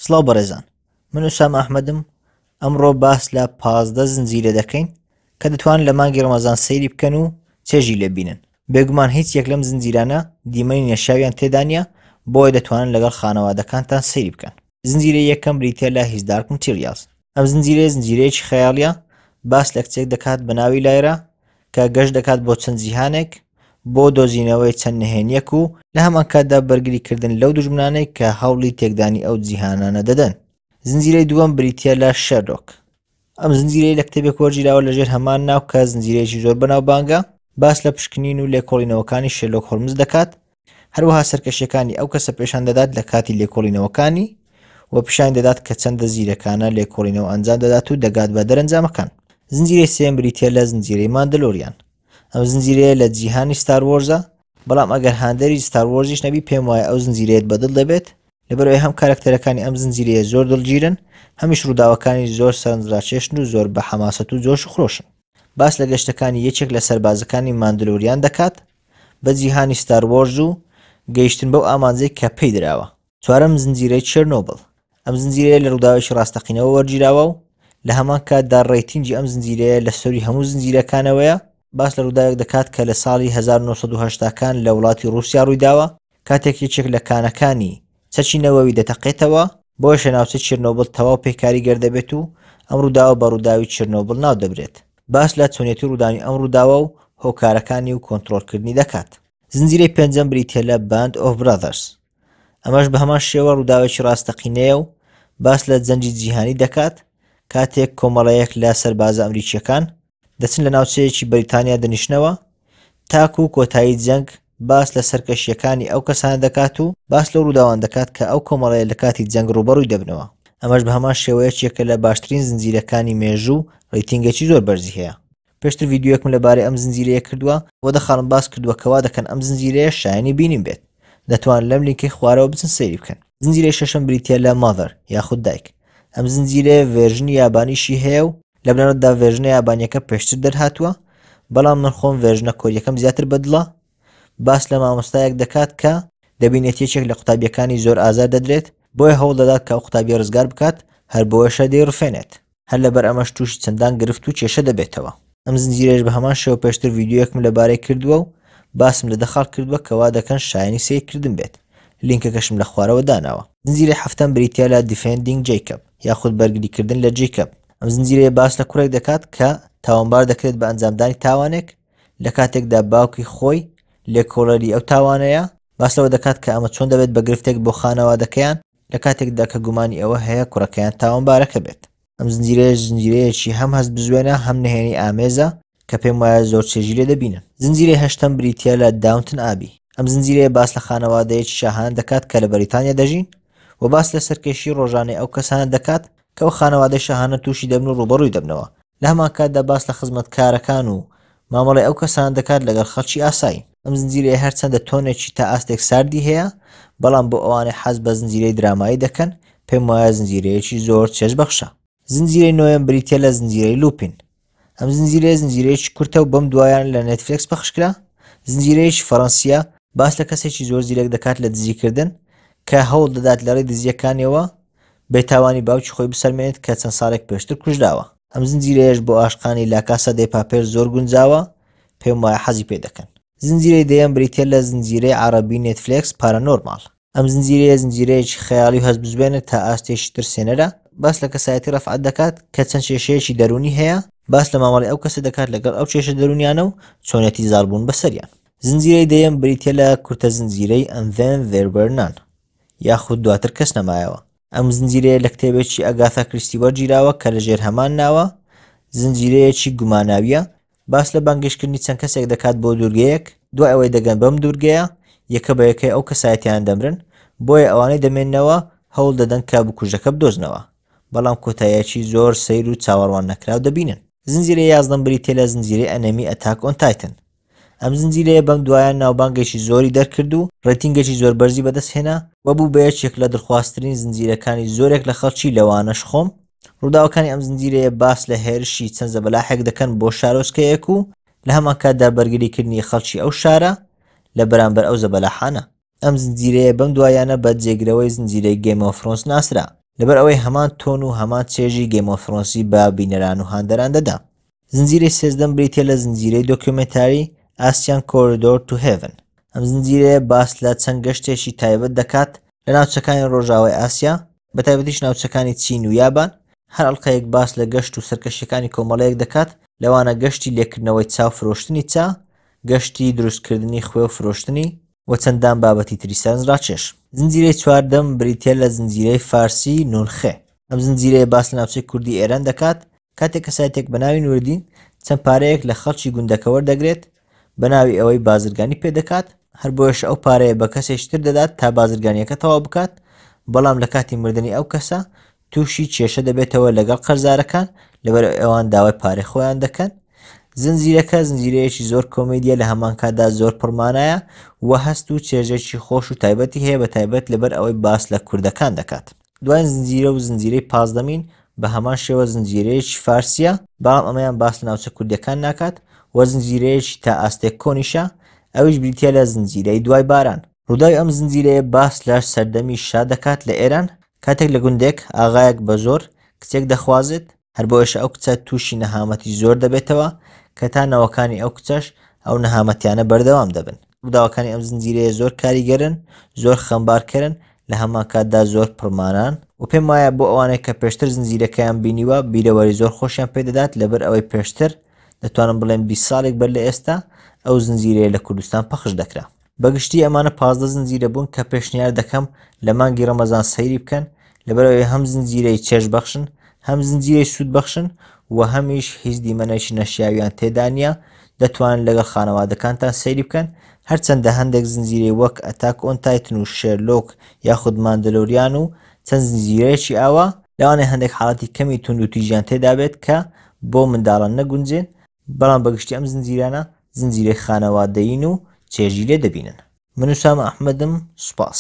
سڵاو بەڕێزان من ئوسامە ئەحمەدم ئەمڕۆ باس لە 15 زنجیرە دەکەین کە دەتوانن لە مانگی ڕەمەزان سەیری بکەن و چێژی لێ بینن بێگومان هیچ یەک لەم زنجیرانە دیمەنی نەشیاویان تێدا نییە بۆیە دەتوانن لەگەڵ خانەوادەکانتان سەیری بکەن زنجیرەی یەکەم بریتیە لە His Dark Materials ئەم زنجیرەیە زنجیرەیەکی خەیاڵیە باس لە کچێک دەکات بە ناوی لایرا کە گەشت دەکات بۆ چەند جیهانێک بۆ دۆزینەوەی چەند نهێنیەک و لە هەمان کاتدا بەرگری کردن لەو دوژمنانەی کە هەوڵی تێکدانی ئەو جیهانانە دەدەن. زنجیرەی دووەم بریتیە لە شێرلۆک. ئەم زنجیرەیە لە کتێبێک وەرگیراوە لەژێر هەمان ناو کە زنجیرەیەکی زۆر بەناوبانگە، باس لە پشکنین و لێکۆڵینەوەکانی شێرلۆک هۆڵمز دەکات، هەروەها سەرکەشیەکانی ئەو کەسە پێشان دەدات لە کاتی لێکۆڵینەوەکانی و پیشانی دەدات کە چەندە زیرەکانە لێکۆڵینەوە ئەنجام دەدات و دەگات بە دەرەنجامەکان. زنجیرەی سێیەم بریتیە لە زنجیرەی ماندلۆریان. ئەم زنجیرەیە لە جیهانی ستار وۆرزە، بەڵام ئەگەر هاندەری ستار وۆرزیش نەبی پێم وایە ئەو زنجیرەیەت بەدڵ دەبێت، لەبەرئەوەی هەم کارەکتەرەکانی ئەم زنجیرەیە زۆر دڵگیرن، هەمیش ڕووداوەکانی زۆر سەرنجڕاکێشن و زۆر بە حەماسەت و جۆش و خرۆشن. باس لە گەشتەکانی یەکێک لە سەربازەکانی ماندلۆریان دەکات بە جیهانی ستار وۆرز و گەیشتن بەو ئامانجەی کە پێی دراوە. چوارەم زنجیرەی چێرنۆبڵ، ئەم زنجیرەیە لە ڕووداوێکی ڕاستەقینەوە وەرگیراوە و لە هەمان کاتدا rating ی ئەم زنجیرەیە لە سەرووی هەموو زنجیرەکانەوەیە، باس لە ڕووداوێک دەکات کە لە ساڵی 1980 کان لە وڵاتی ڕووسیا ڕوویداوە، کاتێک یەکێک لە کانەکانی چەکی نەوەوی دەتەقێتەوە، بۆیەشە ناوچەی چێرنۆبڵ تەواو پێ کاریگەر دەبێت و ئەم ڕووداوە بە ڕووداوی چێرنۆبڵ ناودەبرێت. باس لە چۆنیەتی ڕوودانی ئەم ڕووداوە و هۆکارەکانی و کۆنتڕۆڵکردنی دەکات. زنجیرەی پێنجەم بریتیە لە Band of Brothers ئەمەش بە هەمان شێوە ڕووداوێکی ڕاستەقینەیە و باس لە جەنگی جیهانی دەکات کاتێک کۆمەڵەیەک لە سەربازە ئەمریکیەکان دەچن لە ناوچەیەکی بەریتانیا دەنیشنەوە تاکو و کۆتایی جەنگ باس لە سەرکەشیەکانی ئەو کەسانە دەکات و باس لەو ڕووداوان دەکات کە ئەو کۆمەڵەیە لە کاتی جەنگ ڕووبەڕووی دەبنەوە ئەمەش بە هەمان شێوە یەکێکە لە باشترین زنجیرەکانی مێژوو rating ێکی زۆر بەرزی هەیە پێشتر ڤیدیۆیەکم لەبارەی ئەم زنجیرەیە کردووە و دە خاڵم باس کردووە کە وا دەکەن ئەم زنجیرەیە شایەنی بینین بێت دەتوان لەم لینکەی خوارەوە بچن سەیری بکەن. زنجیرەی شەشەم بریتیە لە Mother یاخود دایک ئەم زنجیرەیە version ی یابانیشی هەیە و لە بنەڕەتدا version ە یابانیەکە پێشتر دەرهاتووە بەڵام من خۆم version ە کۆریەکەم زیاتر بەدڵە باس لە مامۆستایەک دەکات کە دەبینێت یەکێک لە قوتابیەکانی زۆر ئازار دەدرێت بۆیە هەوڵ دەدات کە ئەو قوتابیە ڕزگار بکات هەر بۆیەشە دەیڕفێنێت هەر لەبەر ئەمەش تووشی چەندان گرفت و کێشە دەبێتەوە. ئەم زنجیرەیەش بە هەمان شێوە پێشتر ڤیدیۆیەکم لەبارەی کردووە و باسم لە دە خاڵ کردووە کە وا دەکەن شایەنی سەیرکردن بێت، لینکەکەشم لە خوارەوە داناوە. زنجیرەی حەفتەم بریتییە لە Defending Jacob یاخود بەرگریکردن لە جەیکەب، ئەم زنجیرەیە باس لە کوڕێک دەکات کە تاوانبار دەکرێت بە ئەنجامدانی تاوانێک لە کاتێکدا باوکی خۆی لێکۆڵەری ئەو تاوانەیە، باس لەوە دەکات کە ئەمە چۆن دەبێت بە گرفتێک بۆ خانەوادەکەیان لە کاتێکدا کە گومانی ئەوە هەیە کوڕەکەیان تاوانبارەکە بێت. ئەم زنجیرەیەش زنجیرەیەکی هەم هەست بزوێنە هەم نهێنی ئامێزە کە پێم وایە زۆر چێژی لێ دەبینن. زنجیرەی هەشتەم بریتییە لە Downton Abbey. ئەم زنجیرەیە باس لە خانەوادەیەکی شاهانە دەکات کە لە بەریتانیا دەژین و باس لە سەرکێشی ڕۆژانەی ئەو کەسانە دەکات کە ئەو خانەوادەی شاهانە تووشی دەبن و ڕووبەڕووی دەبنەوە. لە هەمانکاتدا باس لە خزمەتکارەکان و مامەڵەی ئەو کەسانە دەکات لەگەڵ خەڵکی ئاسایی. ئەم زنجیرەیە هەرچەندە تۆنێکی تا ئاستێک ساردی هەیە، بەڵام بۆ ئەوانەی حەز بە زنجیرەی درامایی دەکەن، پێم وایە زنجیرەیەکی زۆر چێژبەخشە. زنجیرەی نۆیەم بریتییە لە زنجیرەی لوپین. ئەم زنجیرەیە زنجیرەیەکی کورتە و بەم دوایانە لە نێتفلێکس پەخشکرا، زنجیرەیەکی فەڕەنسییە، باس لە کەسێکی زۆر زیرەک دەکات لە دزیکردن، کە هەوڵ دەدات لە ڕێی دزییەکانیەوە بێتاوانی باوکی خۆی بسەلمێنێت کە چەند ساڵێک پێشتر کوژراوە. ئەم زنجیرەیەش بۆ ئاشقانی لا کاسا دێ پاپێل زۆر گونجاوە، پێم وایە حەزی پێ دەکەن. زنجیرەی دەیەم بریتییە لە زنجیرەی عەڕەبی نێتفلێکس Paranormal. ئەم زنجیرەیە زنجیرەیەکی خەیاڵی و هەستبزوێنە تا ئاستێکی ترسێنەرە، باس لە کەسایەتی ڕەفعەت دەکات کە چەند کێشەیەکی دەروونی هەیە، باس لە مامەڵەی ئەو کەسە دەکات لەگەڵ ئەو کێشە دەروونیانە و چۆنیەتی زاڵبوون بەسەریان. زنجیرەی دەیەم بریتییە لە کورتە زنجیرەی And Then There Were None یاخود دواتر کەس نەمایەوە. ئەم زنجیرەیە لە کتێبێکی ئەگاثا کریستی وەرگیراوە کە لەژێر هەمان ناوە، زنجیرەیەکی گوماناوییە، باس لە بانگێشتکردنی چەند کەسێک دەکات بۆ دوورگەیەک، دوای ئەوەی دەگەن بەم دوورگەیە، یەکە بە یەکەی ئەو کەسایەتیانە دەمرن، بۆیە ئەوانەی دەمێننەوە هەوڵ دەدەن کە بکوژەکە بدۆزنەوە، بەڵام کۆتاییەکی زۆر سەیر و چاوەڕوان نەکراو دەبینن. زنجیرەی یازدەم بریتییە لە زنجیرەی ئەنێمی Attack on Titan. ئەم زنجیرەیە بەم دوایە ناوبانگێکی زۆری دەرکرد و rating ێکی زۆر بەرزی بەدەستهێنا و بوو بە یەکێک لە دڵخوازترین زنجیرەکانی زۆرێک لە خەڵکی لەوانەش خۆم. ڕووداوەکانی ئەم زنجیرەیە باس لە هێرشی چەند زەبەلاحێک دەکەن بۆ شارۆچکەیەک و لە هەمانکاتدا بەرگریکردنی خەڵکی ئەو شارە لە بەرامبەر ئەو زەبەلاحانە. ئەم زنجیرەیە بەم دواییانە بە جێگرەوەی زنجیرەی Game of Thrones ناسرا. لەبەر ئەوەی هەمان تۆن و هەمان چێژی گەیم ئۆف ثرۆنسی بە بینەران و هاندەران دەدا. زنجیرەی سێزدەم بریتیە لە زنجیرەی دۆکیۆمێنتاری Asian Corridor to Heaven. ئەم زنجیرەیە باس لە چەند گەشتێکی تایبەت دەکات لە ناوچەکانی ڕۆژاوای ئاسیا، بە تایبەتیش ناوچەکانی چین و یابان. هەر ئەڵقەیەک باس لە گەشت و سەرکەشیەکانی کۆمەڵەیەک دەکات، لەوانە گەشتی لێکردنەوەی چا و فرۆشتنی چا، گەشتی دروستکردنی خوێ و فرۆشتنی، و چەندان بابەتی تری سەرنجڕاکێش. زنجیرەی چواردەم بریتیە لە زنجیرەی فارسی نونخێ. ئەم زنجیرەیە باس لە ناوچەی کوردی ئێران دەکات، کاتێک کەسایەتێک بە ناوی نوردین چەند پارەیەک لە خەڵکی گوندەکە وەردەگرێت بە ناوی ئەوەی بازرگانی پێ دەکات، هەر بۆیەشە ئەو پارەیە بە کەسێکی تر دەدات تا بازرگانیەکە تەواو بکات، بەڵام لە کاتی مردنی ئەو کەسە تووشی کێشە دەبێتەوە لەگەڵ قەرزارەکان لەبەرئەوەی ئەوان داوای پارەی خۆیان دەکەن. زنجیرەکە زنجیرەیەکی زۆر کۆمیدیە لە هەمان کاتدا زۆر پڕمانایە و هەست و چێژێکی خۆش و تایبەتی هەیە بە تایبەت لەبەر ئەوەی باس لە کوردەکان دەکات. دواین زنجیرە و زنجیرەی پازدەمین بە هەمان شێوە زنجیرەیەکی فارسیە بەڵام ئەمەیان باس لە ناوچە کوردیەکان ناکات و زنجیرەیەکی تا ئاستێک کۆنیشە ئەویش بریتیە لە زنجیرەی دوای باران. ڕووداوی ئەم زنجیرەیە باس لە سەردەمی شا دەکات لە ئێران کاتێک لە گوندێک ئاغایەک بە زۆر کچێک دەخوازێت هەر بۆیەشە ئەو کچە تووشی نەهامەتی زۆر دەبێتەوە کە تا نەوەکانی ئەو کچەش ئەو نەهامەتیانە بەردەوام دەبن. ڕووداوەکانی ئەم زنجیرەیە زۆر کاریگەرن، زۆر خەمبارکەرن، لە هەمان کاتدا زۆر پڕمانان و پێم وایە بۆ ئەوانەی کە پێشتر زنجیرەکەیان بینیوە بیرەوەری زۆر خۆشیان پێ دەدات لەبەر ئەوەی پێشتر دەتوانم بڵێم 20 ساڵێک بەر لە ئێستا ئەو زنجیرەیە لە کوردستان پەخش دەکرا. بە گشتی ئەمانە 15 زنجیرە بوون کە پێشنیار دەکەم لە مانگی ڕەمەزان سەیری بکەن لەبەرئەوەی هەم زنجیرەی چێژ بەخشن هەم زنجیرەی سوود بەخشن و هەمیش هیچ دیمەنێکی نەشیاویان تێدا نییە دەتوانن لەگەڵ خانەوادەکانتان سەیری بکەن هەرچەندە هەندێک زنجیرەی وەک ئەتاک ئۆن تایتن و شێرلۆک یاخود ماندلۆریان و چەند زنجیرەیەکی ئاوا لەوانەیە هەندێک حاڵەتی کەمی توندوتیژیان تێدا بێت کە بۆ منداڵان نەگونجێن بەڵام بەگشتی ئەم زنجیرانە زنجیرەی خانەوادەیین و چێژی لێ دەبینن. من ئوسامە ئەحمەدم سوپاس.